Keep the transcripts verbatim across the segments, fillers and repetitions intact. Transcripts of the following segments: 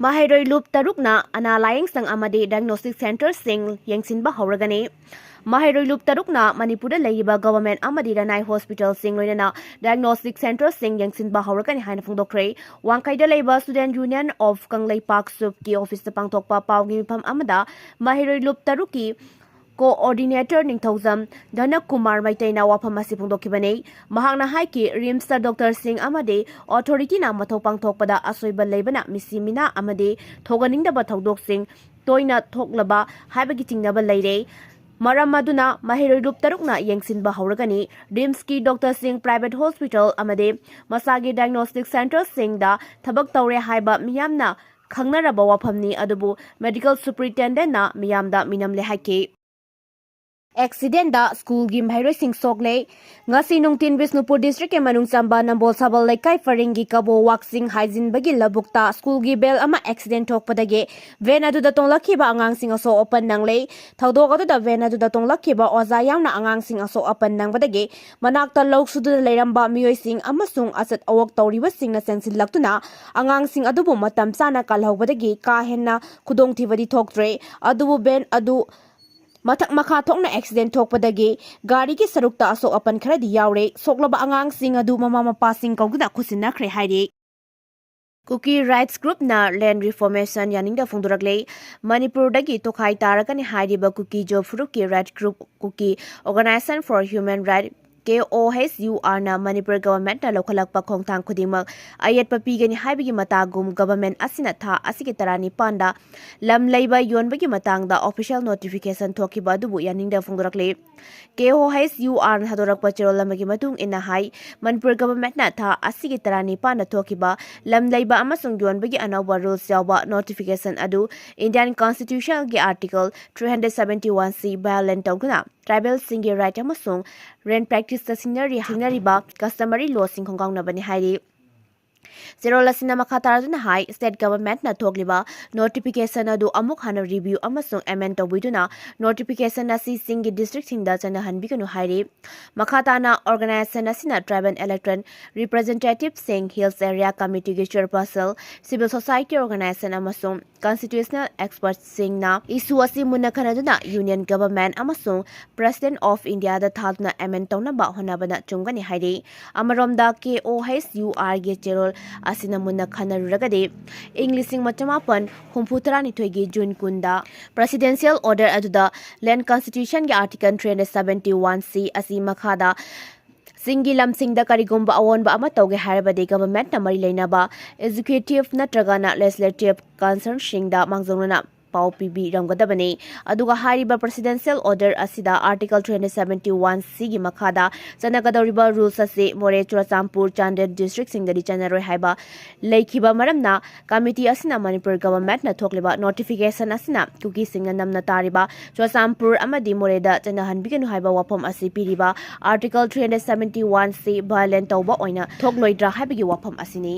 ꯃꯍꯩꯔꯣꯏ ꯂꯨꯞ ꯇꯔꯨꯛꯅ ꯑꯅꯥ ꯂꯥꯌꯦꯡ ꯁꯪ ꯑꯃꯗꯤ diagnostic centreꯁꯤꯡ ꯌꯦꯡꯁꯤꯟꯕ ꯍꯧꯔꯒꯅꯤ꯫ ꯃꯍꯩꯔꯣꯏ ꯂꯨꯞ ꯇꯔꯨꯛꯅ ꯃꯅꯤꯄꯨꯔꯗ ꯂꯩꯔꯤꯕ government ꯑꯃꯗꯤ ꯂꯅꯥꯏ hospitalꯁꯤꯡ ꯂꯣꯏꯅꯅ diagnostic centreꯁꯤꯡ ꯌꯦꯡꯁꯤꯟꯕ ꯍꯧꯔꯒꯅꯤ ꯍꯥꯏꯅ ꯐꯣꯡꯗꯣꯛꯈ꯭ꯔꯦ꯫ ꯋꯥꯡꯈꯩꯗ ꯂꯩꯕ Student Union of ꯀꯪꯂꯩꯄꯥꯛ SUPꯀꯤ officeꯇ ꯄꯥꯡꯊꯣꯛꯄ ꯄꯥꯎꯒꯤ ꯃꯤꯐꯝ ꯑꯃꯗ ꯃꯍꯩꯔꯣꯏ ꯂꯨꯞ ꯇꯔꯨꯛꯀꯤ coordinator ꯅꯤꯡꯊꯧꯖꯝ ꯙꯅꯀꯨꯃꯥꯔ ꯃꯩꯇꯩꯅ ꯋꯥꯐꯝ ꯑꯁꯤ ꯐꯣꯡꯗꯣꯛꯈꯤꯕꯅꯤ꯫ ꯃꯍꯥꯛꯅ ꯍꯥꯏꯈꯤ, RIMSꯇ doctorꯁꯤꯡ ꯑꯃꯗꯤ authorityꯅ ꯃꯊꯧ ꯄꯥꯡꯊꯣꯛꯄꯗ ꯑꯁꯣꯏꯕ ꯂꯩꯕꯅ ꯃꯤꯁꯤ ꯃꯤꯅꯥ ꯑꯃꯗꯤ ꯊꯣꯛꯍꯟꯅꯤꯡꯗꯕ ꯊꯧꯗꯣꯛꯁꯤꯡ ꯇꯣꯏꯅ ꯊꯣꯛꯂꯕ ꯍꯥꯏꯕꯒꯤ ꯆꯤꯡꯅꯕ ꯂꯩꯔꯦ꯫ ꯃꯔꯝ ꯑꯗꯨꯅ ꯃꯍꯩꯔꯣꯏ ꯂꯨꯞ ꯇꯔꯨꯛꯅ ꯌꯦꯡꯁꯤꯟꯕ ꯍꯧꯔꯒꯅꯤ꯫ RIMSꯀꯤ doctorꯁꯤꯡ private hospital ꯑꯃꯗꯤ ꯃꯁꯥꯒꯤ diagnostic centreꯁꯤꯡꯗ ꯊꯕꯛ ꯇꯧꯔꯦ ꯍꯥꯏꯕ ꯃꯤꯌꯥꯝꯅ ꯈꯪꯅꯔꯕ ꯋꯥꯐꯝꯅꯤ, ꯑꯗꯨꯕꯨ medical superintendentꯅ ꯃꯤꯌꯥꯝꯗ ꯃꯤꯅꯝꯂꯦ ꯍꯥꯏꯈꯤ꯫ Accidentꯗ schoolꯒꯤ ꯃꯍꯩꯔꯣꯏꯁꯤꯡ ꯁꯣꯛꯂꯦ꯫ ꯉꯁꯤ ꯅꯨꯡꯊꯤꯟ ꯕꯤꯁꯅꯨꯄꯨꯔ districtꯀꯤ ꯃꯅꯨꯡ ꯆꯟꯕ ꯅꯝꯕꯣꯜ ꯁꯥꯕꯜ ꯂꯩꯀꯥꯏ ꯄꯔꯤꯡꯒꯤ ꯀꯕꯣ ꯋꯥꯛꯆꯤꯡ ꯍꯥꯏꯖꯤꯟꯕꯒꯤ ꯂꯧꯕꯨꯛꯇ schoolꯒꯤ van ꯑꯃ accident ꯊꯣꯛꯄꯗꯒꯤ van ꯑꯗꯨꯗ ꯇꯣꯡꯂꯛꯈꯤꯕ ꯑꯉꯥꯡꯁꯤꯡ ꯑꯁꯣꯛ ꯑꯄꯟ ꯅꯪꯂꯦ꯫ ꯊꯧꯗꯣꯛ ꯑꯗꯨꯗ van ꯑꯗꯨꯗ ꯇꯣꯡꯂꯛꯈꯤꯕ ꯑꯣꯖꯥ ꯌꯥꯎꯅ ꯑꯉꯥꯡꯁꯤꯡ ꯑꯁꯣꯛ ꯑꯄꯟ ꯅꯪꯕꯗꯒꯤ ꯃꯅꯥꯛꯇ ꯂꯧ ꯁꯨꯗꯨꯅ ꯂꯩꯔꯝꯕ ꯃꯤꯑꯣꯏꯁꯤꯡ ꯑꯃꯁꯨꯡ ꯑꯆꯠ ꯑꯋꯣꯛ ꯇꯧꯔꯤꯕꯁꯤꯡꯅ ꯆꯦꯟꯁꯤꯜꯂꯛꯇꯨꯅ ꯑꯉꯥꯡꯁꯤꯡ ꯑꯗꯨꯕꯨ ꯃꯇꯝ ꯆꯥꯅ ꯀꯜꯍꯧꯕꯗꯒꯤ ꯀꯥ ꯍꯦꯟꯅ ꯈꯨꯗꯣꯡꯊꯤꯕꯗꯤ ꯊꯣꯛꯇ꯭ꯔꯦ꯫ ꯑꯗꯨꯕꯨ van ꯑꯗꯨ ꯃꯊꯛ ꯃꯈꯥ ꯊꯣꯛꯅ accident ꯊꯣꯛꯄꯗꯒꯤ ꯒꯥꯔꯤꯒꯤ ꯁꯔꯨꯛꯇ ꯑꯁꯣꯛ ꯑꯄꯟ ꯈꯔꯗꯤ ꯌꯥꯎꯔꯦ꯫ ꯁꯣꯛꯂꯕ ꯑꯉꯥꯡꯁꯤꯡ ꯑꯗꯨ ꯃꯃꯥ ꯃꯄꯥꯁꯤꯡ ꯀꯧꯗꯨꯅ ꯈꯨꯠꯁꯤꯟꯅꯈ꯭ꯔꯦ ꯍꯥꯏꯔꯤ꯫ Kuki Rights Groupꯅ land reformation ꯌꯥꯅꯤꯡꯗꯕ ꯐꯣꯡꯗꯣꯔꯛꯂꯦ꯫ ꯃꯅꯤꯄꯨꯔꯗꯒꯤ ꯇꯣꯈꯥꯏ ꯇꯥꯔꯒꯅꯤ ꯍꯥꯏꯔꯤꯕ ꯀꯨꯀꯤ ꯖꯣ ꯐꯨꯔꯨꯞꯀꯤ right group Kuki Organisation for Human Rights, KOHURꯅ Manipur governmentꯅ ꯂꯧꯈꯠꯂꯛꯄ ꯈꯣꯡꯊꯥꯡ ꯈꯨꯗꯤꯡꯃꯛ ꯑꯌꯦꯠꯄ ꯄꯤꯒꯅꯤ ꯍꯥꯏꯕꯒꯤ ꯃꯇꯥꯒꯨꯝ government ꯑꯁꯤꯅ ꯊꯥ ꯑꯁꯤꯒꯤ ꯇꯔꯥꯅꯤꯄꯥꯟꯗ ꯂꯝ ꯂꯩꯕ ꯌꯣꯟꯕꯒꯤ ꯃꯇꯥꯡꯗ official notification ꯊꯣꯛꯈꯤꯕ ꯑꯗꯨꯕꯨ ꯌꯥꯅꯤꯡꯗꯕ ꯐꯣꯡꯗꯣꯔꯛꯂꯤ꯫ KOHURꯅ ꯊꯥꯗꯣꯔꯛꯄ ꯆꯦꯔꯣꯜ ꯑꯃꯒꯤ ꯃꯇꯨꯡ ꯏꯟꯅ ꯍꯥꯏ, ꯃꯅꯤꯄꯨꯔ governmentꯅ ꯊꯥ ꯑꯁꯤꯒꯤ ꯇꯔꯥꯅꯤꯄꯥꯟꯗ ꯊꯣꯛꯈꯤꯕ ꯂꯝ ꯂꯩꯕ ꯑꯃꯁꯨꯡ ꯌꯣꯟꯕꯒꯤ ꯑꯅꯧꯕ rules ꯌꯥꯎꯕ notification ꯑꯗꯨ Indian Constitutionꯒꯤ Article three hundred seventy one C violate ꯇꯧꯗꯨꯅ tribalꯁꯤꯡꯒꯤ right ꯑꯃꯁꯨꯡ land practiceꯇ ꯁꯤꯖꯤꯟꯅꯔꯤ-, ꯁꯤꯖꯤꯟꯅꯔꯤꯕ customary lawꯁꯤꯡ ꯈꯣꯡꯒꯥꯎꯅꯕꯅꯤ ꯍꯥꯏꯔꯤ꯫ ꯆꯦꯔꯣꯜ ꯑꯁꯤꯅ ꯃꯈꯥ ꯇꯥꯔꯗꯨꯅ ꯍꯥꯏ, state government ꯅ ꯊꯣꯛꯂꯤꯕ notification ꯑꯗꯨ ꯑꯃꯨꯛ ꯍꯟꯅ review ꯑꯃꯁꯨꯡ amend ꯇꯧꯕꯤꯗꯨꯅ notification ꯑꯁꯤ ꯆꯤꯡꯒꯤ district ꯁꯤꯡꯗ ꯆꯠꯅꯍꯟꯕꯤꯒꯅꯨ ꯍꯥꯏꯔꯤ꯫ ꯃꯈꯥ ꯇꯥꯅ organization ꯑꯁꯤꯅ tribal elected representative ꯁꯤꯡ, hills area committee ꯒꯤ chairperson, civil society organization ꯑꯃꯁꯨꯡ constitutional expert ꯁꯤꯡꯅ issue ꯑꯁꯤ ꯃꯨꯟꯅ ꯈꯟꯅꯗꯨꯅ Union Government ꯑꯃꯁꯨꯡ President of India ꯗ ꯊꯥꯗꯨꯅ amend ꯇꯧꯅꯕ ꯍꯣꯠꯅꯕꯅ ꯆꯨꯝꯒꯅꯤ ꯍꯥꯏꯔꯤ꯫ ꯑꯃꯔꯣꯝꯗ, K O H U R ꯒꯤ ꯆꯦꯔꯣꯜ ꯑꯁꯤꯅ ꯃꯨꯟꯅ ꯈꯟꯅꯔꯨꯔꯒꯗꯤ, ꯏꯪ ꯂꯤꯁꯤꯡ ꯑꯃ ꯆꯃꯥꯄꯟ ꯍꯨꯝꯐꯨ ꯇꯔꯥꯅꯤꯊꯣꯏꯒꯤ June ꯀꯨꯟꯗ presidential order ꯑꯗꯨꯗ land constitution ꯒꯤ article three hundred seventy one C ꯑꯁꯤ ꯃꯈꯥꯗ ꯆꯤꯡꯒꯤ ꯂꯝꯁꯤꯡꯗ ꯀꯔꯤꯒꯨꯝꯕ ꯑꯑꯣꯟꯕ ꯑꯃ ꯇꯧꯒꯦ ꯍꯥꯏꯔꯕꯗꯤ, government ꯅ ꯃꯔꯤ ꯂꯩꯅꯕ executive ꯅꯠꯇ꯭ꯔꯒꯅ legislative concern ꯁꯤꯡꯗ ꯃꯥꯡꯖꯧꯅꯅ ꯄꯥꯎ ꯄꯤꯕꯤꯔꯝꯒꯗꯕꯅꯤ꯫ ꯑꯗꯨꯒ ꯍꯥꯏꯔꯤꯕ presidential order ꯑꯁꯤꯗ article three hundred seventy one C ꯒꯤ ꯃꯈꯥꯗ ꯆꯠꯅꯒꯗꯧꯔꯤꯕ rules ꯑꯁꯤ ꯃꯣꯔꯦ, ꯆꯨꯔꯆꯥꯟꯄꯨꯔ, ꯆꯥꯟꯗꯦꯜ district ꯁꯤꯡꯗꯗꯤ ꯆꯠꯅꯔꯣꯏ ꯍꯥꯏꯕ ꯂꯩꯈꯤꯕ ꯃꯔꯝꯅ, committee ꯑꯁꯤꯅ ꯃꯅꯤꯄꯨꯔ government ꯅ ꯊꯣꯛꯂꯤꯕ notification ꯑꯁꯤꯅ ꯀꯨꯀꯤꯁꯤꯡꯅ ꯅꯝꯅ ꯇꯥꯔꯤꯕ ꯆꯨꯔꯆꯥꯟꯄꯨꯔ ꯑꯃꯗꯤ ꯃꯣꯔꯦꯗ ꯆꯠꯅꯍꯟꯕꯤꯒꯅꯨ ꯍꯥꯏꯕ ꯋꯥꯐꯝ ꯑꯁꯤ ꯄꯤꯔꯤꯕ article three hundred seventy one C violate ꯇꯧꯕ ꯑꯣꯏꯅ ꯊꯣꯛꯂꯣꯏꯗ꯭ꯔꯥ ꯍꯥꯏꯕꯒꯤ ꯋꯥꯐꯝ ꯑꯁꯤꯅꯤ꯫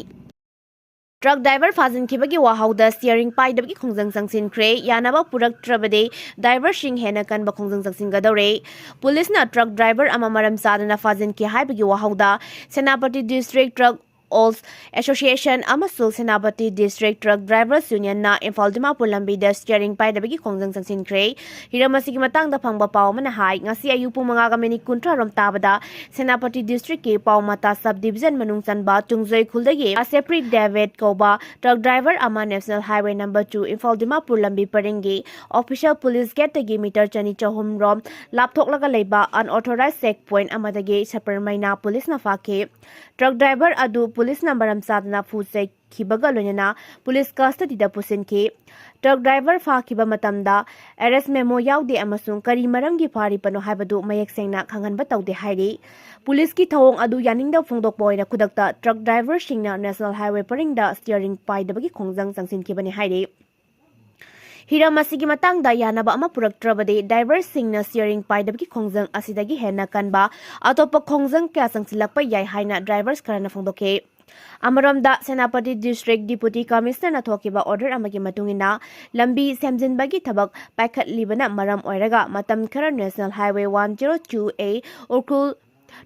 Truck driver ꯐꯥꯖꯤꯟꯈꯤꯕꯒꯤ ꯋꯥꯍꯧꯗ steering ꯄꯥꯏꯗꯕꯒꯤ ꯈꯣꯡꯖꯪ ꯆꯪꯁꯤꯟꯈ꯭ꯔꯦ꯫ ꯌꯥꯅꯕ ꯄꯨꯔꯛꯇ꯭ꯔꯕꯗꯤ driver ꯁꯤꯡ ꯍꯦꯟꯅ ꯀꯟꯕ ꯈꯣꯡꯖꯪ ꯆꯪꯁꯤꯟꯒꯗꯧꯔꯦ꯫ ꯄꯨꯂꯤꯁꯅ truck driver ꯑꯃ ꯃꯔꯝ ꯆꯥꯗꯅ ꯐꯥꯖꯤꯟꯈꯤ ꯍꯥꯏꯕꯒꯤ ꯋꯥꯍꯧꯗ Senapati District Truck Owners Association ꯑꯃꯁꯨꯡ Senapati District Truck Drivers Union ꯅ ꯏꯝꯐꯥꯜ ꯗꯤꯃꯥꯄꯨꯔ ꯂꯝꯕꯤꯗ steering ꯄꯥꯏꯗꯕꯒꯤ ꯈꯣꯡꯖꯪ ꯆꯪꯁꯤꯟꯈ꯭ꯔꯦ꯫ ꯍꯤꯔꯝ ꯑꯁꯤꯒꯤ ꯃꯇꯥꯡꯗ ꯐꯪꯕ ꯄꯥꯎ ꯑꯃꯅ ꯍꯥꯏ, ꯉꯁꯤ ꯑꯌꯨꯛ ꯄꯨꯡ ꯃꯉꯥꯒ minute ꯀꯨꯟꯊ꯭ꯔꯥ ꯔꯣꯝ ꯇꯥꯕꯗ ꯁꯦꯅꯥꯄꯇꯤ district ꯀꯤ ꯄꯥꯎꯃꯇꯥ sub division ꯃꯅꯨꯡ ꯆꯟꯕ ꯇꯨꯡꯖꯩ ꯈꯨꯜꯗꯒꯤ ꯑꯁꯦꯄ꯭ꯔꯤ ꯗꯦꯕꯤꯗ ꯀꯧꯕ truck driver ꯑꯃ National Highway number two Imphal Dimapur ꯂꯝꯕꯤ ꯄꯔꯤꯡꯒꯤ official police gate ꯇꯒꯤ meter ꯆꯅꯤ ꯆꯍꯨꯝ ꯔꯣꯝ ꯂꯥꯞꯊꯣꯛꯂꯒ ꯂꯩꯕ unauthorized check point ꯑꯃꯗꯒꯤ ꯁꯄꯔꯃꯩꯅꯥ ꯄꯨꯂꯤꯁꯅ ꯐꯥꯈꯤ꯫ Truck driver ꯑꯗꯨ ꯄꯨꯂꯤꯁꯅ ꯃꯔꯝ ꯆꯥꯗꯅ ꯐꯨ ꯆꯩꯈꯤꯕꯒ ꯂꯣꯏꯅꯅ police custody ꯗ ꯄꯨꯁꯤꯟꯈꯤ꯫ Truck driver ꯐꯥꯈꯤꯕ ꯃꯇꯝꯗ arrest memo ꯌꯥꯎꯗꯦ ꯑꯃꯁꯨꯡ ꯀꯔꯤ ꯃꯔꯝꯒꯤ ꯐꯥꯔꯤꯕꯅꯣ ꯍꯥꯏꯕꯗꯨ ꯃꯌꯦꯛ ꯁꯦꯡꯅ ꯈꯪꯍꯟꯕ ꯇꯧꯗꯦ ꯍꯥꯏꯔꯤ꯫ ꯄꯨꯂꯤꯁꯀꯤ ꯊꯧꯑꯣꯡ ꯑꯗꯨ ꯌꯥꯅꯤꯡꯗꯕ ꯐꯣꯡꯗꯣꯛꯄ ꯑꯣꯏꯅ ꯈꯨꯗꯛꯇ truck driver ꯁꯤꯡꯅ National Highway ꯄꯔꯤꯡꯗ steering ꯄꯥꯏꯗꯕꯒꯤ ꯈꯣꯡꯖꯪ ꯆꯪꯁꯤꯟꯈꯤꯕꯅꯤ ꯍꯥꯏꯔꯤ꯫ ꯍꯤꯔꯝ ꯑꯁꯤꯒꯤ ꯃꯇꯥꯡꯗ ꯌꯥꯅꯕ ꯑꯃ ꯄꯨꯔꯛꯇ꯭ꯔꯕꯗꯤ driver ꯁꯤꯡꯅ steering ꯄꯥꯏꯗꯕꯒꯤ ꯈꯣꯡꯖꯪ ꯑꯁꯤꯗꯒꯤ ꯍꯦꯟꯅ ꯀꯟꯕ ꯑꯇꯣꯞꯄ ꯈꯣꯡꯖꯪ ꯀꯌꯥ ꯆꯪꯁꯤꯜꯂꯛꯄ ꯌꯥꯏ ꯍꯥꯏꯅ drivers ꯈꯔꯅ ꯐꯣꯡꯗꯣꯛꯈꯤ꯫ ꯑꯃꯔꯣꯝꯗ, ꯁꯦꯅꯥꯄꯇꯤ District Deputy Commissioner ꯅ ꯊꯣꯛꯈꯤꯕ order ꯑꯃꯒꯤ ꯃꯇꯨꯡ ꯏꯟꯅ, ꯂꯝꯕꯤ ꯁꯦꯝꯖꯤꯟꯕꯒꯤ ꯊꯕꯛ ꯄꯥꯏꯈꯠꯂꯤꯕꯅ ꯃꯔꯝ ꯑꯣꯏꯔꯒ ꯃꯇꯝ ꯈꯔ National Highway one zero two A Ukhrul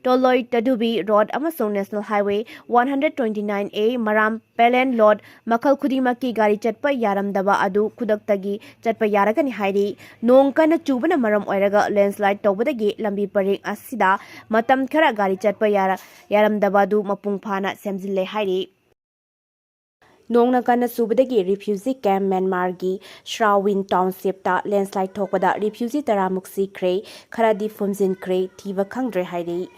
ꯇꯣꯂꯣꯏ ꯇꯗꯨꯕꯤ Road ꯑꯃꯁꯨꯡ National Highway one hundred twenty nine A ꯃꯔꯥꯝ Palen Road ꯃꯈꯜ ꯈꯨꯗꯤꯡꯃꯛꯀꯤ ꯒꯥꯔꯤ ꯆꯠꯄ ꯌꯥꯔꯝꯗꯕ ꯑꯗꯨ ꯈꯨꯗꯛꯇꯒꯤ ꯆꯠꯄ ꯌꯥꯔꯒꯅꯤ ꯍꯥꯏꯔꯤ꯫ ꯅꯣꯡ ꯀꯟꯅ ꯆꯨꯕꯅ ꯃꯔꯝ ꯑꯣꯏꯔꯒ landslide ꯇꯧꯕꯗꯒꯤ ꯂꯝꯕꯤ ꯄꯔꯦꯡ ꯑꯁꯤꯗ ꯃꯇꯝ ꯈꯔ ꯒꯥꯔꯤ ꯆꯠꯄ ꯌꯥꯔ-, ꯌꯥꯔꯝꯗꯕ ꯑꯗꯨ ꯃꯄꯨꯡ ꯐꯥꯅ ꯁꯦꯝꯖꯤꯜꯂꯦ ꯍꯥꯏꯔꯤ꯫ ꯅꯣꯡꯅ ꯀꯟꯅ ꯆꯨꯕꯗꯒꯤ refugee camp Myanmarꯒꯤ Shrawin Townshipꯇ landslide ꯊꯣꯛꯄꯗ refugee ꯇꯔꯥꯃꯨꯛ ꯁꯤꯈ꯭ꯔꯦ, ꯈꯔꯗꯤ ꯐꯨꯝꯖꯤꯟꯈ꯭ꯔꯦ, ꯊꯤꯕ ꯈꯪꯗ꯭ꯔꯦ ꯍꯥꯏꯔꯤ꯫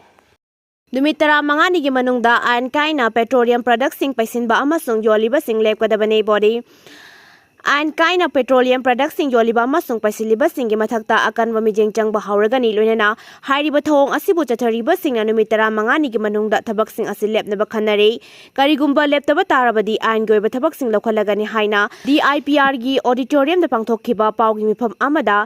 ꯅꯨꯃꯤꯠ ꯇꯔꯥꯃꯉꯥꯅꯤꯒꯤ ꯃꯅꯨꯡꯗ ꯑꯥꯏꯟ ꯀꯥꯏꯅ petroleum productꯁꯤꯡ ꯄꯩꯁꯤꯟꯕ ꯑꯃꯁꯨꯡ ꯌꯣꯜꯂꯤꯕꯁꯤꯡ ꯂꯦꯞꯀꯗꯕꯅꯤ꯫ ꯕꯣꯗꯤ ꯑꯥꯏꯟ ꯀꯥꯏꯅ petroleum productꯁꯤꯡ ꯌꯣꯜꯂꯤꯕ ꯑꯃꯁꯨꯡ ꯄꯩꯁꯤꯜꯂꯤꯕꯁꯤꯡꯒꯤ ꯃꯊꯛꯇ ꯑꯀꯟꯕ ꯃꯤꯠꯌꯦꯡ ꯆꯪꯕ ꯍꯧꯔꯒꯅꯤ꯫ ꯂꯣꯏꯅꯅ ꯍꯥꯏꯔꯤꯕ ꯊꯧꯑꯣꯡ ꯑꯁꯤꯕꯨ ꯆꯠꯊꯔꯤꯕꯁꯤꯡꯅ ꯅꯨꯃꯤꯠ ꯇꯔꯥꯃꯉꯥꯅꯤꯒꯤ ꯃꯅꯨꯡꯗ ꯊꯕꯛꯁꯤꯡ ꯑꯁꯤ ꯂꯦꯞꯅꯕ ꯈꯟꯅꯔꯤ꯫ ꯀꯔꯤꯒꯨꯝꯕ ꯂꯦꯞꯇꯕ ꯇꯥꯔꯕꯗꯤ ꯑꯥꯏꯟꯒꯤ ꯑꯣꯏꯕ ꯊꯕꯛꯁꯤꯡ ꯂꯧꯈꯠꯂꯒꯅꯤ ꯍꯥꯏꯅ DIPRꯒꯤ auditoriumꯗ ꯄꯥꯡꯊꯣꯛꯈꯤꯕ ꯄꯥꯎꯒꯤ ꯃꯤꯐꯝ ꯑꯃꯗ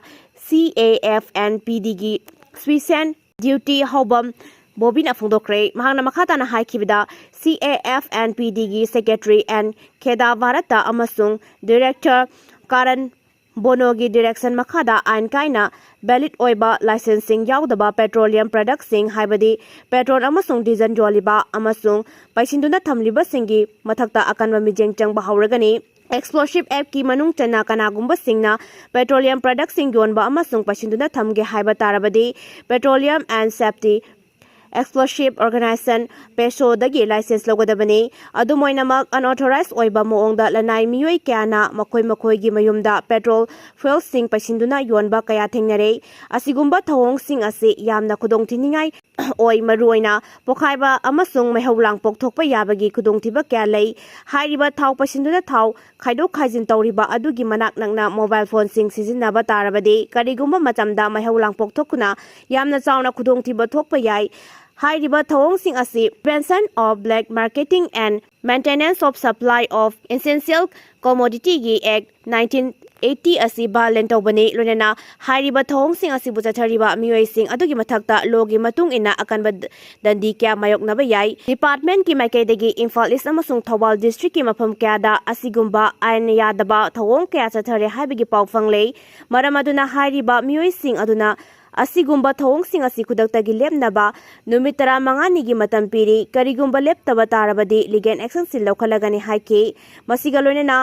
CAFNPDꯒꯤ special duty ꯍꯧꯕꯝ ꯕꯣꯕꯤꯅ ꯐꯣꯡꯗꯣꯛꯈ꯭ꯔꯦ꯫ ꯃꯍꯥꯛꯅ ꯃꯈꯥ ꯇꯥꯅ ꯍꯥꯏꯈꯤꯕꯗ, CAFNPDꯒꯤ secretary N ꯈꯦꯗꯥ ꯚꯥꯔꯠꯇ ꯑꯃꯁꯨꯡ director ꯀꯥꯔꯟ ꯕꯣꯅꯣꯒꯤ direction ꯃꯈꯥꯗ ꯑꯥꯏꯟ ꯀꯥꯏꯅ valid ꯑꯣꯏꯕ licenseꯁꯤꯡ ꯌꯥꯎꯗꯕ petroleum productꯁꯤꯡ, ꯍꯥꯏꯕꯗꯤ petrol ꯑꯃꯁꯨꯡ diesel ꯌꯣꯜꯂꯤꯕ ꯑꯃꯁꯨꯡ ꯄꯩꯁꯤꯟꯗꯨꯅ ꯊꯝꯂꯤꯕꯁꯤꯡꯒꯤ ꯃꯊꯛꯇ ꯑꯀꯟꯕ ꯃꯤꯠꯌꯦꯡ ꯆꯪꯕ ꯍꯧꯔꯒꯅꯤ꯫ Explosive Actꯀꯤ ꯃꯅꯨꯡ ꯆꯟꯅ ꯀꯅꯥꯒꯨꯝꯕꯁꯤꯡꯅ petroleum productꯁꯤꯡ ꯌꯣꯟꯕ ꯑꯃꯁꯨꯡ ꯄꯩꯁꯤꯟꯗꯨꯅ ꯊꯝꯒꯦ ꯍꯥꯏꯕ ꯇꯥꯔꯕꯗꯤ, Petroleum and Safety Explosive Organisation, PESOdꯒꯤ license ꯂꯧꯒꯗꯕꯅꯤ꯫ ꯑꯗꯨꯝ ꯑꯣꯏꯅꯃꯛ, unauthorized ꯑꯣꯏꯕ ꯃꯑꯣꯡꯗ ꯂꯅꯥꯏ ꯃꯤꯑꯣꯏ ꯀꯌꯥꯅ ꯃꯈꯣꯏ ꯃꯈꯣꯏꯒꯤ ꯃꯌꯨꯝꯗ petrol fuelꯁꯤꯡ ꯄꯩꯁꯤꯟꯗꯨꯅ ꯌꯣꯟꯕ ꯀꯌꯥ ꯊꯦꯡꯅꯔꯦ꯫ ꯑꯁꯤꯒꯨꯝꯕ ꯊꯧꯑꯣꯡꯁꯤꯡ ꯑꯁꯤ ꯌꯥꯝꯅ ꯈꯨꯗꯣꯡꯊꯤꯅꯤꯡꯉꯥꯏ ꯑꯣꯏ, ꯃꯔꯨꯑꯣꯏꯅ ꯄꯣꯈꯥꯏꯕ ꯑꯃꯁꯨꯡ ꯃꯩꯍꯧ ꯂꯥꯡꯄꯣꯛ ꯊꯣꯛꯄ ꯌꯥꯕꯒꯤ ꯈꯨꯗꯣꯡꯊꯤꯕ ꯀꯌꯥ ꯂꯩ꯫ ꯍꯥꯏꯔꯤꯕ ꯊꯥꯎ ꯄꯩꯁꯤꯟꯗꯨꯅ ꯊꯥꯎ ꯈꯥꯏꯗꯣꯛ ꯈꯥꯏꯖꯤꯟ ꯇꯧꯔꯤꯕ ꯑꯗꯨꯒꯤ ꯃꯅꯥꯛ ꯅꯛꯅ mobile phoneꯁꯤꯡ ꯁꯤꯖꯤꯟꯅꯕ ꯇꯥꯔꯕꯗꯤ, ꯀꯔꯤꯒꯨꯝꯕ ꯃꯇꯝꯗ ꯃꯩꯍꯧ ꯂꯥꯡꯄꯣꯛ ꯊꯣꯛꯇꯨꯅ ꯌꯥꯝꯅ ꯆꯥꯎꯅ ꯈꯨꯗꯣꯡꯊꯤꯕ ꯊꯣꯛꯄ ꯌꯥꯏ꯫ ꯍꯥꯏꯔꯤꯕ ꯊꯧꯑꯣꯡꯁꯤꯡ ꯑꯁꯤ Prevention of Black Marketing and Maintenance of Supply of Essential Commodity ꯒꯤ Act nineteen eighty ꯑꯁꯤ violate ꯇꯧꯕꯅꯤ, ꯂꯣꯏꯅꯅ ꯍꯥꯏꯔꯤꯕ ꯊꯧꯑꯣꯡꯁꯤꯡ ꯑꯁꯤꯕꯨ ꯆꯠꯊꯔꯤꯕ ꯃꯤꯑꯣꯏꯁꯤꯡ ꯑꯗꯨꯒꯤ ꯃꯊꯛꯇ law ꯒꯤ ꯃꯇꯨꯡ ꯏꯟꯅ ꯑꯀꯟꯕ ꯗ-, ꯗꯟꯗꯤ ꯀꯌꯥ ꯃꯥꯌꯣꯛꯅꯕ ꯌꯥꯏ꯫ Department ꯀꯤ ꯃꯥꯏꯀꯩꯗꯒꯤ ꯏꯝꯐꯥꯜ East ꯑꯃꯁꯨꯡ ꯊꯧꯕꯥꯜ district ꯀꯤ ꯃꯐꯝ ꯀꯌꯥꯗ ꯑꯁꯤꯒꯨꯝꯕ ꯑꯥꯏꯟ ꯌꯥꯗꯕ ꯊꯧꯑꯣꯡ ꯀꯌꯥ ꯆꯠꯊꯔꯦ ꯍꯥꯏꯕꯒꯤ ꯄꯥꯎ ꯐꯪꯂꯦ꯫ ꯃꯔꯝ ꯑꯗꯨꯅ ꯍꯥꯏꯔꯤꯕ ꯃꯤꯑꯣꯏꯁꯤꯡ ꯑꯗꯨꯅ ꯑꯁꯤꯒꯨꯝꯕ ꯊꯧꯑꯣꯡꯁꯤꯡ ꯑꯁꯤ ꯈꯨꯗꯛꯇꯒꯤ ꯂꯦꯞꯅꯕ ꯅꯨꯃꯤꯠ ꯇꯔꯥꯃꯉꯥꯅꯤꯒꯤ ꯃꯇꯝ ꯄꯤꯔꯤ꯫ ꯀꯔꯤꯒꯨꯝꯕ ꯂꯦꯞꯇꯕ ꯇꯥꯔꯕꯗꯤ legal action ꯁꯤꯡ ꯂꯧꯈꯠꯂꯒꯅꯤ ꯍꯥꯏꯈꯤ꯫ ꯃꯁꯤꯒ ꯂꯣꯏꯅꯅ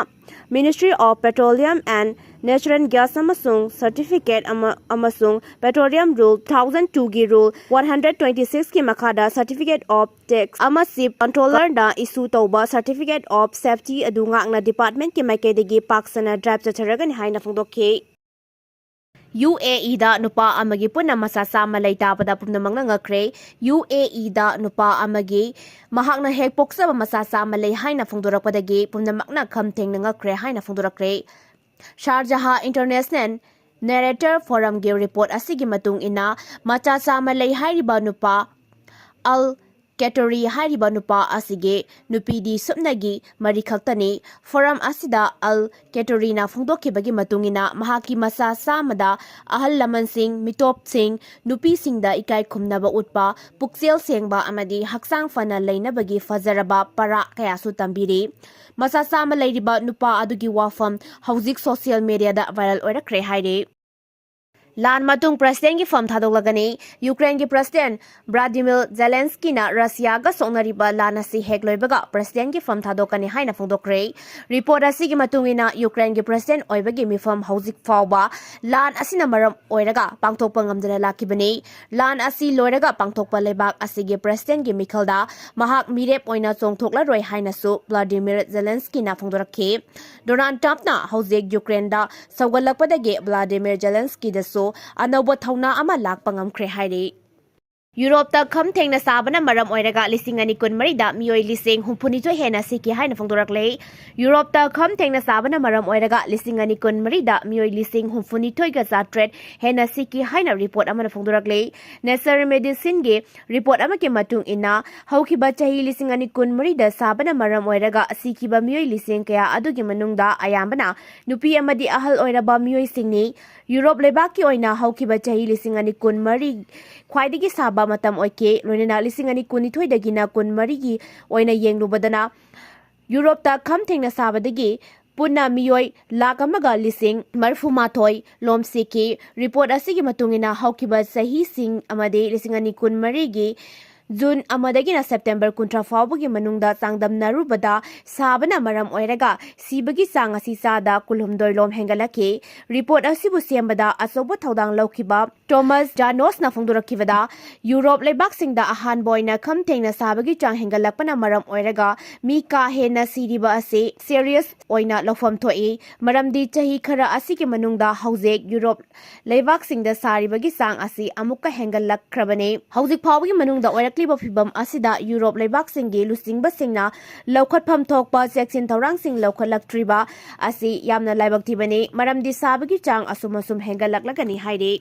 Ministry of Petroleum and Natural Gas ꯑꯃꯁꯨꯡ Certificate ꯑꯃ-, ꯑꯃꯁꯨꯡ Petroleum Rule two thousand two ꯒꯤ Rule one hundred twenty six ꯀꯤ ꯃꯈꯥꯗ Certificate of Tax ꯑꯃ Chief Controller ꯅ issue ꯇꯧꯕ Certificate of Safety ꯑꯗꯨ ꯉꯥꯛꯅ department ꯀꯤ ꯃꯥꯏꯀꯩꯗꯒꯤ ꯄꯥꯛ ꯁꯟꯅ drive ꯆꯠꯊꯔꯒꯅꯤ ꯍꯥꯏꯅ ꯐꯣꯡꯗꯣꯛꯈꯤ꯫ ꯌꯨ ꯑꯦ ꯏꯗ ꯅꯨꯄꯥ ꯑꯃꯒꯤ ꯄꯨꯟꯅ ꯃꯆꯥ ꯆꯥꯝꯃ ꯂꯩ ꯇꯥꯕꯗ ꯄꯨꯝꯅꯃꯛꯅ ꯉꯛꯈ꯭ꯔꯦ꯫ ꯌꯨ ꯑꯦ ꯏꯗ ꯅꯨꯄꯥ ꯑꯃꯒꯤ ꯃꯍꯥꯛꯅ ꯍꯦꯛ ꯄꯣꯛꯆꯕ ꯃꯆꯥ ꯆꯥꯝꯃ ꯂꯩ ꯍꯥꯏꯅ ꯐꯣꯡꯗꯣꯔꯛꯄꯗꯒꯤ ꯄꯨꯝꯅꯃꯛꯅ ꯈꯝ ꯊꯦꯡꯅ ꯉꯛꯈ꯭ꯔꯦ ꯍꯥꯏꯅ ꯐꯣꯡꯗꯣꯔꯛꯈ꯭ꯔꯦ꯫ ꯁꯥꯔꯖꯍꯥ International Narrator Forum ꯒꯤ report ꯑꯁꯤꯒꯤ ꯃꯇꯨꯡ ꯏꯟꯅ, ꯃꯆꯥ ꯆꯥꯝꯃ ꯂꯩ ꯍꯥꯏꯔꯤꯕ ꯅꯨꯄꯥ ꯑꯜ ꯀꯦꯇꯣꯔꯤ ꯍꯥꯏꯔꯤꯕ ꯅꯨꯄꯥ ꯑꯁꯤꯒꯤ ꯅꯨꯄꯤꯗꯤ ꯁꯨꯞꯅꯒꯤ ꯃꯔꯤ ꯈꯛꯇꯅꯤ꯫ Forum ꯑꯁꯤꯗ ꯑꯜ ꯀꯦꯇꯣꯔꯤꯅ ꯐꯣꯡꯗꯣꯛꯈꯤꯕꯒꯤ ꯃꯇꯨꯡ ꯏꯟꯅ, ꯃꯍꯥꯛꯀꯤ ꯃꯆꯥ ꯆꯥꯝꯃꯗ ꯑꯍꯜ ꯂꯃꯟꯁꯤꯡ, ꯃꯤꯇꯣꯞꯁꯤꯡ, ꯅꯨꯄꯤꯁꯤꯡꯗ ꯏꯀꯥꯏ ꯈꯨꯝꯅꯕ ꯎꯠꯄ, ꯄꯨꯛꯆꯦꯜ ꯁꯦꯡꯕ ꯑꯃꯗꯤ ꯍꯛꯆꯥꯡ ꯐꯅ ꯂꯩꯅꯕꯒꯤ ꯐꯖꯔꯕ ꯄꯔꯥ ꯀꯌꯥꯁꯨ ꯇꯝꯕꯤꯔꯤ꯫ ꯃꯆꯥ ꯆꯥꯝꯃ ꯂꯩꯔꯤꯕ ꯅꯨꯄꯥ ꯑꯗꯨꯒꯤ ꯋꯥꯐꯝ ꯍꯧꯖꯤꯛ social media ꯗ viral ꯑꯣꯏꯔꯛꯈ꯭ꯔꯦ ꯍꯥꯏꯔꯤ꯫ ꯂꯥꯟ ꯃꯇꯨꯡ President ꯒꯤ ꯐꯝ ꯊꯥꯗꯣꯛꯂꯒꯅꯤ꯫ ꯌꯨꯀ꯭ꯔꯦꯟꯒꯤ President ꯚ꯭ꯂꯥꯗꯤꯃꯤꯔ ꯖꯦꯂꯦꯟꯁꯀꯤꯅ ꯔꯁꯤꯌꯥꯒ ꯁꯣꯛꯅꯔꯤꯕ ꯂꯥꯟ ꯑꯁꯤ ꯍꯦꯛ ꯂꯣꯏꯕꯒ President ꯒꯤ ꯐꯝ ꯊꯥꯗꯣꯛꯀꯅꯤ ꯍꯥꯏꯅ ꯐꯣꯡꯗꯣꯛꯈ꯭ꯔꯦ꯫ Report ꯑꯁꯤꯒꯤ ꯃꯇꯨꯡ ꯏꯟꯅ, ꯌꯨꯀ꯭ꯔꯦꯟꯒꯤ President ꯑꯣꯏꯕꯒꯤ ꯃꯤꯐꯝ ꯍꯧꯖꯤꯛ ꯐꯥꯎꯕ ꯂꯥꯟ ꯑꯁꯤꯅ ꯃꯔꯝ ꯑꯣꯏꯔꯒ ꯄꯥꯡꯊꯣꯛꯄ ꯉꯝꯗꯅ ꯂꯥꯛꯈꯤꯕꯅꯤ꯫ ꯂꯥꯟ ꯑꯁꯤ ꯂꯣꯏꯔꯒ ꯄꯥꯡꯊꯣꯛꯄ ꯂꯩꯕꯥꯛ ꯑꯁꯤꯒꯤ President ꯒꯤ ꯃꯤꯈꯜꯗ ꯃꯍꯥꯛ ꯃꯤꯔꯦꯞ ꯑꯣꯏꯅ ꯆꯣꯡꯊꯣꯛꯂꯔꯣꯏ ꯍꯥꯏꯅꯁꯨ ꯚ꯭ꯂꯥꯗꯤꯃꯤꯔ ꯖꯦꯂꯦꯟꯁꯀꯤꯅ ꯐꯣꯡꯗꯣꯔꯛꯈꯤ꯫ ꯗꯣꯅꯥꯜꯗ ꯇ꯭ꯔꯝꯞꯅ ꯍꯧꯖꯤꯛ ꯌꯨꯀ꯭ꯔꯦꯟꯗ ꯁꯧꯒꯠꯂꯛꯄꯗꯒꯤ ꯚ꯭ꯂꯥꯗꯤꯃꯤꯔ ꯖꯦꯂꯦꯟꯁꯀꯤꯗꯁꯨ ꯑꯅꯧꯕ ꯊꯧꯅꯥ ꯑꯃ ꯂꯥꯛꯄ ꯉꯝꯈ꯭ꯔꯦ ꯍꯥꯏꯔꯤ꯫ ꯌꯨꯔꯣꯞꯇ ꯈꯝ ꯊꯦꯡꯅ ꯁꯥꯕꯅ ꯃꯔꯝ ꯑꯣꯏꯔꯒ ꯂꯤꯁꯤꯡ ꯑꯅꯤ ꯀꯨꯟꯃꯔꯤꯗ ꯃꯤꯑꯣꯏ ꯂꯤꯁꯤꯡ ꯍꯨꯝꯐꯨꯅꯤꯊꯣꯏ ꯍꯦꯟꯅ ꯁꯤꯈꯤ ꯍꯥꯏꯅ ꯐꯣꯡꯗꯣꯔꯛꯂꯦ꯫ ꯌꯨꯔꯣꯞꯇ ꯈꯝ ꯊꯦꯡꯅ ꯁꯥꯕꯅ ꯃꯔꯝ ꯑꯣꯏꯔꯒ ꯂꯤꯁꯤꯡ ꯑꯅꯤ ꯀꯨꯟꯃꯔꯤꯗ ꯃꯤꯑꯣꯏ ꯂꯤꯁꯤꯡ ꯍꯨꯝꯐꯨꯅꯤꯊꯣꯏꯒ ꯆꯥꯇ꯭ꯔꯦꯠ ꯍꯦꯟꯅ ꯁꯤꯈꯤ ꯍꯥꯏꯅ ꯔꯤꯄꯣꯔꯠ ꯑꯃꯅ ꯐꯣꯡꯗꯣꯔꯛꯂꯦ꯫ ꯅꯦꯆꯔ ꯃꯦꯗꯤꯁꯤꯟꯒꯤ ꯔꯤꯄꯣꯔꯠ ꯑꯃꯒꯤ ꯃꯇꯨꯡ ꯏꯟꯅ, ꯍꯧꯈꯤꯕ ꯆꯍꯤ ꯂꯤꯁꯤꯡ ꯑꯅꯤ ꯀꯨꯟꯃꯔꯤꯗ ꯁꯥꯕꯅ ꯃꯔꯝ ꯑꯣꯏꯔꯒ ꯁꯤꯈꯤꯕ ꯃꯤꯑꯣꯏ ꯂꯤꯁꯤꯡ ꯀꯌꯥ ꯑꯗꯨꯒꯤ ꯃꯅꯨꯡꯗ ꯑꯌꯥꯝꯕꯅ ꯅꯨꯄꯤ ꯑꯃꯗꯤ ꯑꯍꯜ ꯑꯣꯏꯔꯕ ꯃꯤꯑꯣꯏꯁꯤꯡꯅꯤ꯫ ꯌꯨꯔꯣꯞ ꯂꯩꯕꯥꯛꯀꯤ ꯑꯣꯏꯅ ꯍꯧꯈꯤꯕ ꯆꯍꯤ ꯂꯤꯁꯤꯡ ꯑꯅꯤ ꯀꯨꯟꯃꯔꯤ ꯈ꯭ꯋꯥꯏꯗꯒꯤ ꯁꯥꯕ ꯃꯇꯝ ꯑꯣꯏꯈꯤ, ꯂꯣꯏꯅꯅ ꯂꯤꯁꯤꯡ ꯑꯅꯤ ꯀꯨꯟꯅꯤꯊꯣꯏꯗꯒꯤꯅ ꯀꯨꯟꯃꯔꯤꯒꯤ ꯑꯣꯏꯅ ꯌꯦꯡꯂꯨꯕꯗꯅ ꯌꯨꯔꯣꯞꯇ ꯈꯝ ꯊꯦꯡꯅ ꯁꯥꯕꯗꯒꯤ ꯄꯨꯟꯅ ꯃꯤꯑꯣꯏ ꯂꯥꯈ ꯑꯃꯒ ꯂꯤꯁꯤꯡ ꯃꯔꯤꯐꯨ ꯃꯥꯊꯣꯏ ꯂꯣꯝ ꯁꯤꯈꯤ꯫ ꯔꯤꯄꯣꯔꯠ ꯑꯁꯤꯒꯤ ꯃꯇꯨꯡ ꯏꯟꯅ, ꯍꯧꯈꯤꯕ ꯆꯍꯤꯁꯤꯡ ꯑꯃꯗꯤ ꯂꯤꯁꯤꯡ ꯑꯅꯤ ꯀꯨꯟꯃꯔꯤꯒꯤ ꯖꯨꯟ ꯑꯃꯗꯒꯤꯅ ꯁꯦꯞꯇꯦꯝꯕꯔ ꯀꯨꯟꯊ꯭ꯔꯥ ꯐꯥꯎꯕꯒꯤ ꯃꯅꯨꯡꯗ ꯆꯥꯡꯗꯝꯅꯔꯨꯕꯗ ꯁꯥꯕꯅ ꯃꯔꯝ ꯑꯣꯏꯔꯒ ꯁꯤꯕꯒꯤ ꯆꯥꯡ ꯑꯁꯤ ꯆꯥꯗ ꯀꯨꯟꯍꯨꯝꯗꯣꯏ ꯂꯣꯝ ꯍꯦꯟꯒꯠꯂꯛꯈꯤ꯫ ꯔꯤꯄꯣꯔꯠ ꯑꯁꯤꯕꯨ ꯁꯦꯝꯕꯗ ꯑꯆꯧꯕ ꯊꯧꯗꯥꯡ ꯂꯧꯈꯤꯕ ꯇꯣꯃꯥꯁ ꯖꯥꯅꯣꯁꯅ ꯐꯣꯡꯗꯣꯔꯛꯈꯤꯕꯗ, ꯌꯨꯔꯣꯞ ꯂꯩꯕꯥꯛꯁꯤꯡꯗ ꯑꯍꯥꯟꯕ ꯑꯣꯏꯅ ꯈꯝ ꯊꯦꯡꯅ ꯁꯥꯕꯒꯤ ꯆꯥꯡ ꯍꯦꯟꯒꯠꯂꯛꯄꯅ ꯃꯔꯝ ꯑꯣꯏꯔꯒ ꯃꯤ ꯀꯥ ꯍꯦꯟꯅ ꯁꯤꯔꯤꯕ ꯑꯁꯤ ꯁꯦꯔꯤꯌꯁ ꯑꯣꯏꯅ ꯂꯧꯐꯝ ꯊꯣꯛꯏ, ꯃꯔꯝꯗꯤ ꯆꯍꯤ ꯈꯔ ꯑꯁꯤꯒꯤ ꯃꯅꯨꯡꯗ ꯍꯧꯖꯤꯛ ꯌꯨꯔꯣꯞ ꯂꯩꯕꯥꯛꯁꯤꯡꯗ ꯁꯥꯔꯤꯕꯒꯤ ꯆꯥꯡ ꯑꯁꯤ ꯑꯃꯨꯛꯀ ꯍꯦꯟꯒꯠꯂꯛꯈ꯭ꯔꯕꯅꯤ꯫ ꯍꯧꯖꯤꯛ ꯐꯥꯎꯕꯒꯤ ꯃꯅꯨꯡꯗ ꯑꯣꯏꯔꯛꯂꯤꯕ ꯐꯤꯚꯝ ꯑꯁꯤꯗ ꯌꯨꯔꯣꯞ ꯂꯩꯕꯥꯛꯁꯤꯡꯒꯤ ꯂꯨꯆꯤꯡꯕꯁꯤꯡꯅ ꯂꯧꯈꯠꯐꯝ ꯊꯣꯛꯄ ꯆꯦꯛꯁꯤꯟ ꯊꯧꯔꯥꯡꯁꯤꯡ ꯂꯧꯈꯠꯂꯛꯇ꯭ꯔꯤꯕ ꯑꯁꯤ ꯌꯥꯝꯅ ꯂꯥꯏꯕꯛ ꯊꯤꯕꯅꯤ, ꯃꯔꯝꯗꯤ ꯁꯥꯕꯒꯤ ꯆꯥꯡ ꯑꯁꯨꯝ ꯑꯁꯨꯝ ꯍꯦꯟꯒꯠꯂꯛꯂꯒꯅꯤ ꯍꯥꯏꯔꯤ꯫